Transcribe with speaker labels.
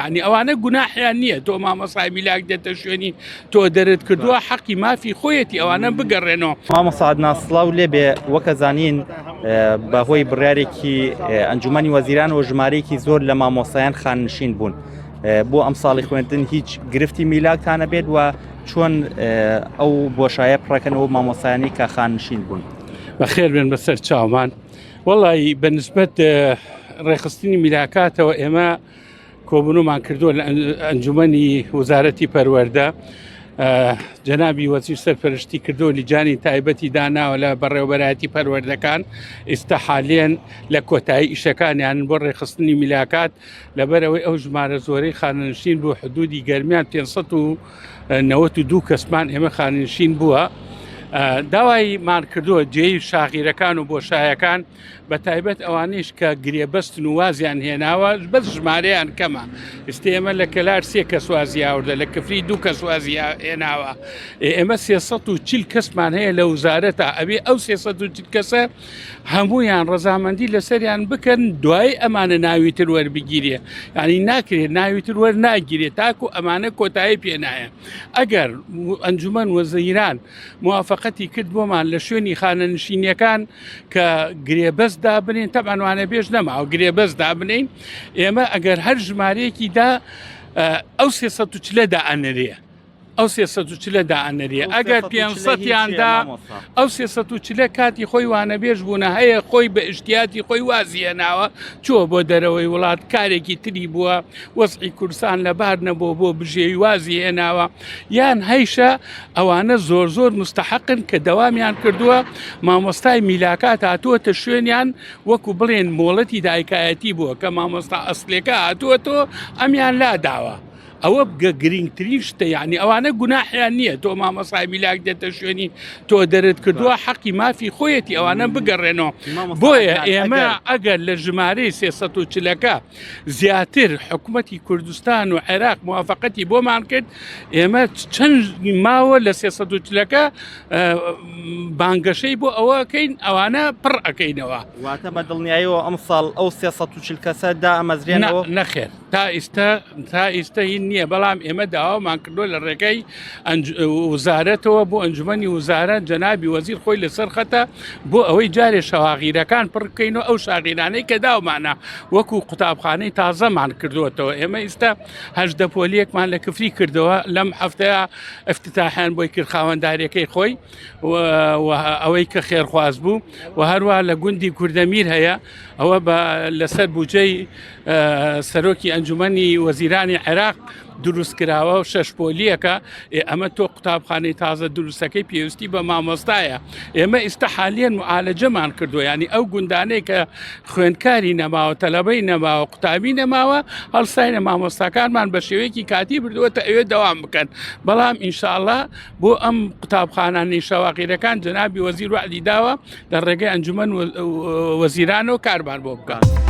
Speaker 1: یعنی ئەوانە گوناحیان نییە تۆ مامۆسای میلاک دێتە شوێنی تۆ دەرت کردووە حەقی مافی خۆیەتی ئەوانە بگەڕێنەوە.
Speaker 2: مامۆستا عەدنان سڵاو لێبێ وەکە زانین بەهۆی بڕیارێکی ئەنجومەنی وەزیران و ژمارەیەکی زۆر لە مامۆستایان خاننشین بوون بۆ ئەم ساڵی خوێندن هیچ گرفتی میلاکتانە بێت و چۆن ئەو بۆشایە پڕەکەنەوە مامۆستایانی کە خاننشین بوون.
Speaker 1: بەخێر بێن بەسەر چاومان وەڵی بە نسبەت ڕێخستنی میلاکاتەوە ئێمە کۆبوونەوەمان کردووە لە ئەنجومەنی وەزارەتی پەروەردە جەنابی وەزیر سەرپەرشتی کردو لیجانی تایبەتی داناوە لە بەڕێوەبەرایەتی پەروەردەکان ئیستا حالیەن لە کۆتایی ئیشەکانیان بۆ ڕێخستنی میلاکات لەبەرەوەی ئەو ژمارە زۆرەی خانەنشین بوو حدودی گەرمیان 592 کەسمان ئێمە خانەنشین بووە داوای مان کردووە جێی شاغیرەکان و بۆشایەکان بە تایبەت ئەوانەیش کە گرێبەستن و وازیان هێناوە بەس ژمارەیان کەمە ئێستا ئێمە لە کەلار سێ کەس وازی هاوردە لە کفری دوو کەس وازی هێناوە ئێمە 340 کەسمان هەیە لە وزارەتە ئەبێ ئەو 340 کەسە هەمویان ڕەزامەندی لەسەریان بکەن دوای ئەمانە ناوی تر وەربگیرێ ینی ناکرێت ناوی تر وەرناگیرێت تاکو ئەمانە کۆتایی پێنایە ئەگەر ئەنجومەن وەزیران موافقەتی کرد بۆمان لە شوێنی خانەنشینیەکان کە گرێبەست دابنین تەبعەن وانە بێژ نەماوە گرێبەست دابنین ئێمە ئەگەر هەر ژمارەیەکی دا ئەو 340 دا ئەنرێ ئەو 340 دا ئەنرێ ئەگەر 500یان دا ئەو 340 کاتی خۆی وانەبێژ بوونە هەیە خۆی بە ئشتیاتی خۆی وازیە ناوە چووە بۆ دەرەوەی وڵات کارێکی تری بووە وەزعی کوردستان لەبار نەبووە بۆ بژێوی وازی هێناوە یان هەیشە ئەوانە زۆر زۆر مستحقن کە دەوامیان کردووە مامۆستای میلاکات هاتووەتە شوێنیان وەکو بڵێن مۆڵەتی دایکایەتی بووە کە مامۆستا ئەسلێکە هاتووەتەوە ئەمیان لاداوە ئەوە بگە گرنگترین شتە یعنی ئەوانە گوناحیان نییە تۆ مامۆستای میلاک دێتە شوێنی تۆ دەرت کردووە حەقی مافی خۆیەتی ئەوانە بگەڕێنەوە بۆیە ئێمە ئەگەر لە ژمارەی 340ەکە زیاتر حکومەتی کوردستان و عێراق موافقەتی بۆمان کرد ئێمە چەند ماوە لە 340ەکە بانگەشەی بۆ ئەوەکەین ئەوانە پڕ ئەەکەینەوە
Speaker 2: واتە بە دڵنیاییەوە ئەم ساڵ ئەو 340 کەسە دا ئەمەزرێنەوە
Speaker 1: نەخێر تا ئیستا تا ئیستا هین نییە بەڵام ئێمە داوامان کردووە لە ڕێگەی وزارەتەوە بۆ ئەنجومەنی وزارە جەنابی وەزیر خۆی لەسەر خەتە بۆ ئەوەی جارێ شەواغیرەکان پڕ بکەین و ئەو شاغیرانەی کە داومانە وەکو قوتابخانەی تازەمان کردووەتەوە ئێمە ئیستا هەژدە پۆلیەکمان لە کفری کردەوە لەم هەفتەیە افتتاحیان بۆی کرد خاوەنداریەکەی خۆی و ئەوەی کە خێرخواز بوو و هەروە لە گوندی کوردەمیر هەیە ئەوە بە لەسەر بودجەی سەرۆکی ئەنجومەنی وەزیرانی عێراق دروست کراوە و شەش پۆلیەکە ئەمە تۆ قوتابخانەی تازە دروستەکەی پێویستی بە مامۆستایە ئێمە ئیستا حالیەن معالەجەمان کردو ینی ئەو گوندانەی کە خوێندکاری نەماوە تەلەبەی نەماوە قوتابی نەماوە هەڵساینە مامۆستاکانمان بە شێوەیەکی کاتی بردووەتە ئەوێ دەوام بکەن بەڵام ئینشاءاللە بۆ ئەم قوتابخانانەی شەواقیرەکان جەنابی وەزیر وعدی داوە لە ڕێگەی ئەنجومەن وەزیرانەوە کارمان بۆ بکات.